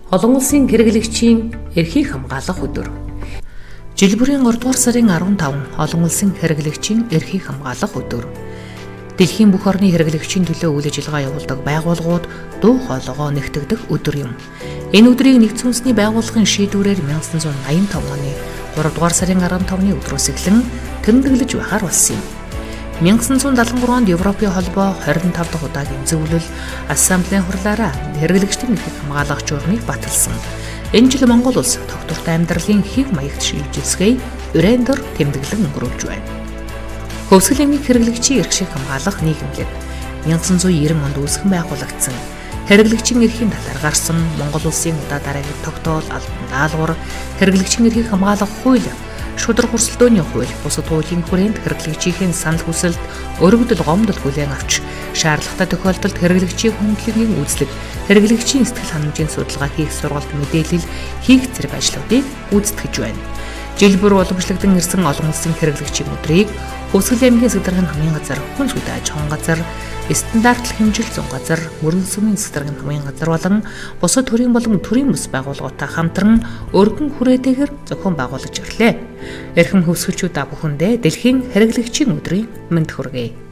Олон улсын хэрэглэгчийн эрхийг хамгаалах өдөр. Жил бүрийн 3 дугаар сарын 15 олон улсын хэрэглэгчийн эрхийг хамгаалах өдөр. Дэлхийн бүх орны хэрэглэгчийн төлөө үйл ажиллагаа явуулдаг байгууллагууд дуу хоолойгоо нэгтгэдэг өдөр юм. Энэ өдрийг нэгдсэн үндэсний байгууллагын шийдвэрээр 1985 оны 3 дугаар сарын 15-ны өдрөөс эхлэн тэмдэглэж байхаар болсон юм. 1973 онд Европын холбоо 25 дахь удаагийн зөвлөл ассамблеийн хурлаараа хэрэглэгчдийн эрхийг хамгаалах журмыг баталсан. Энэ жил Монгол улс тогтвортой амьдралын хэв маягт шилжилсгэй урайндор тэмдэглэн өнгөрүүлж байна. Хөвсгөл аймгийн хэрэглэгчийн эрх шиг хамгаалах нийгэмлэг 1990 онд үүсгэн байгуулагдсан. Хэрэглэгчийн эрхийн талаар гарсан Монгол улсын удаа дараагийн тогтоол, албан даалгавар, хэрэглэгчийн эрхийг хамгаалах хууль, шударга өрсөлдөөний хууль, бусад хуулийн хүрээнд хэрэглэгчийн санал хүсэлт, өргөдөл, гомдол хүлээн авч, шаардлагатай тохиолдолд хэрэглэгчийн хүндлэгийн үзлэг, хэрэглэгчийн сэтгэл ханамжийн судалгаа хийх сургалт, мэдээлэл хийх зэрэг ажлуудыг гүйцэтгэж байна. Жил бүр уламжлагдсан ирсэн олон улсын хэрэглэгчийн өдрийг Хөвсгөл аймгийн засаг даргын хамгийн газар, хүн сүд аж ахуйн газар, стандартлах хэмжил зүүн газар, мөрөн сүмийн засаг даргын хамгийн газар болон бусад төрийн болон төрийн бүс байгууллагуудтай хамтран өргөн хүрээтэйгээр зохион байгуулж ирлээ. Эрхэм хөвсгөлчүүд та бүхэндээ дэлхийн хэрэглэгчийн өдрийн мэнд хүргэе.